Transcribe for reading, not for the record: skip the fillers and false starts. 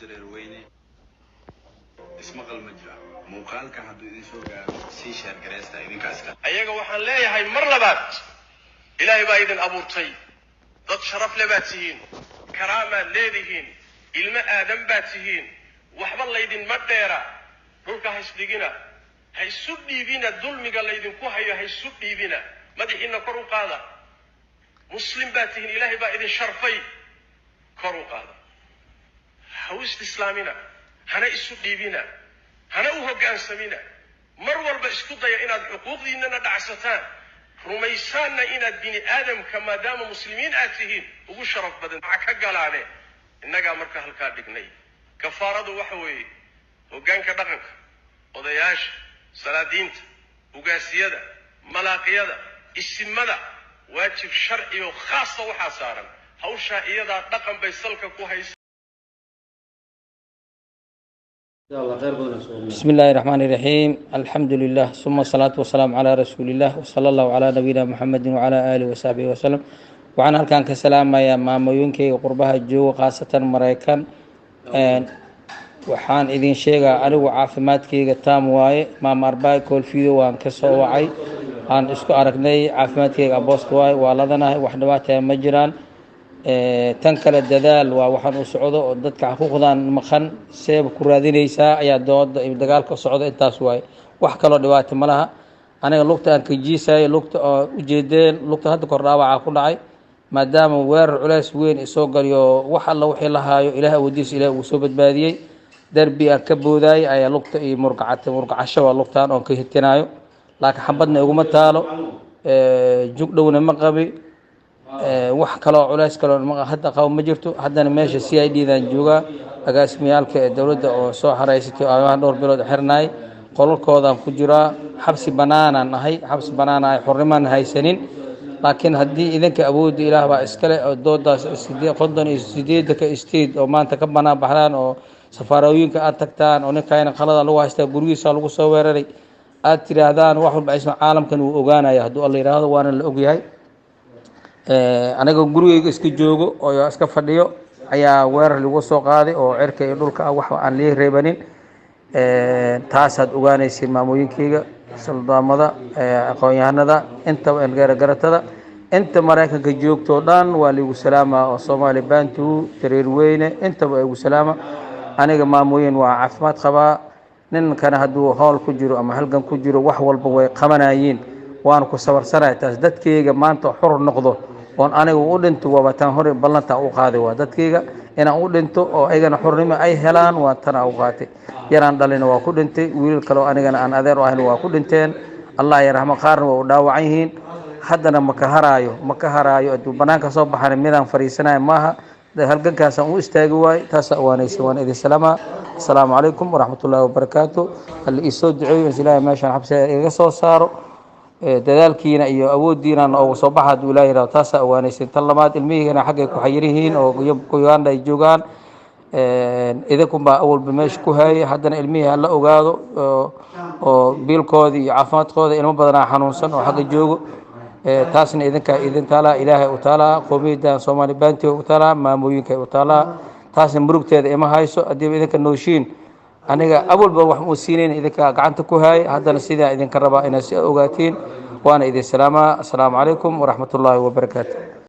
Jareer Weyne, ismaqal ma jira. Muuqaalkan hadduu idin soo gaaro, sii share gareysta idinkaas kale. Ayaga waxaan leeyahay mar labaad, Ilaahay baa idin abuurtay, dad sharaf le baad tihiin, karaamaad leedihiin, ilmo aadan baad tihiin, waxba laydinma dheera. Dhulka ha isdhigina, ha isu dhiibina dulmiga laydinku hayo, ha isu dhiibina. Madaxiina kor u qaada, muslim baad tihiin, Ilaahay baa idin sharfay, kor u qaada. Ha u istislaamina, hana isu dhiibina, hana u hoggaansamina. Mar walba isku daya inaad xuquuqdiinnana dhacsataan, rumaysaanna inaad bini aadamka, maadaama muslimiin aad tihiin, ugu sharaf badan ka galaane. Innagaa marka halkaa dhignay kafaaradu waxa weeye hoggaanka dhaqanka, odayaasha, salaadiinta, ugaasiyada, malaaqiyada, isimada, waajib sharci oo khaasa waxaa saaran hawshaa iyadaa. Dhaqan bay salka ku haysa. بسم الله الرحمن الرحيم، الحمد لله ثم الصلاة والسلام على رسول الله وصلى الله على نبينا محمد وعلى آله وصحبه وسلم. Waxaan halkan ka salaamayaa maamooyinkayga qurbaha jooga, khaasatan Maraykan. Waxaan idin sheegaa, anigu caafimaadkayga taam waaye. Maama Arbaay koolfido waan ka soo wacay, aan isku aragnay. Caafimaadkayga aboost waaye, waa ladanahay, wax dhibaataya ma jiraan. Tan kale, dadaal waa waxaan u socdo oo dadka xuquuqdan maqan seeba ku raadinaysaa ayaa dooda iyo dagaalka socda. Intaas waaye, wax kaloo dhibaato ma laha. Aniga lugta aan ka jiisayay, lugta oo ujeedeen, lugta hadda kor dhaawaca ku dhacay, maadaama weerar culeys weyn isoo galiyo, wax alla wixii la haayo Ilaah awoodiisa Ilaah uu soo badbaadiyey. Darbi aan ka boodaayay ayaa lugta iyo murgacatay, murgacasho waa lugtaan oon ka hitinaayo, laakiin xabadna iguma taalo, jugdhowna ma qabi, wax kaloo culeys kaloo hadda qabo ma jirto. Haddana meesha CID dan joogaa, agaasimiyaalka ee dowladda oo soo xareysatay amaha dhowr bilood xirnaay, qolalkoodaan ku jiraa. Xabsi banaanaan ahay, xabsi banaan ahay, xornimaan haysanin. Laakiin haddii idinka awoodda Ilaah baa iskale oo doodaas 58-ka state oo maanta ka banaan baxdaan oo safaarooyinka aad tagtaan oo ninkayna qalada lagu haystaa, gurigiisa lagu soo weeraray aad tiraahdaan, wax walba aysan caalamkan wuu ogaanaya hadduu Alla yidhaahdo, waana la ogyahay. Aniga gurigeyga iska joogo oo iska fadhiyo ayaa weerar lagu soo qaaday oo cirka iyo dhulka ah, wax aan lii reebanin. Taasaad ogaanaysiin, maamooyinkeyga, suldaamada, aqoon-yahanada, intaba garatada, inta Maraykanka joogto o dhan waa liigu salaamaa, oo Soomaali Bantu, Jareer Weyne, intaba igu salaama. Aniga, maamooyin, waa caafimaad qabaa. Ninkana hadduu howl ku jiro ama halgan ku jiro, wax walba way qabanayiin, waana ku sabarsanaya. Taas dadkeyga maanta xur noqdo oon aniga u dhinto, waaba taan hore ballantaan u qaaday. Waa dadkeyga inaan u dhinto oo ayagana xurnimo ay helaan, waa tanaa u qaatay. Yaraan dhalina waa ku dhintay, wiilal kaleo anigana aan adeer u ahayn waa ku dhinteen, Allah yarxamo, qaarna waa u dhaawacan yihiin. Haddana maka haraayo, ma ka haraayo. Hadduu banaanka soo baxana midaan fariisanayo maaha, halgankaasaan u istaagi waay. Taasaa waanaysa, waan idin salaamaa. Asalaamu calaykum waraxmat ullaahi wabarakaatu. Alla iisoo duceeyo is Ilaahay meeshaan xabsiga igaga soo saaro. Dadaalkiina iyo awooddiina nooga soo baxa hadduu Ilaah yihahdo. Taasaa awaanaysan. Tan labaad, ilmihiina xaggay ku xayir yihiin oo Uganda ay joogaan, idinkunbaa awalba meesha ku hayay. Haddana ilmihii hala ogaado oo biilkooda iyo caafimaadkooda, ilmo badanaa xanuunsan oo xagga joogo. Taasna idinkaa idin taalaa, Ilaahay u taalaa, qowmiyaddan Soomaali Baantiga u taalaa, maamooyinka u taalaa. Taasna murugteeda ima hayso. Haddiiba idinka nooshiin, aniga awalba wax muu siinayn, idinkaa gacanta ku haayay. Haddana sidaa idinka rabaa inaad si ogaatiin. Waana idin salaamaa. Asalaamu calaykum waraxmat ullaahi wabarakaatu.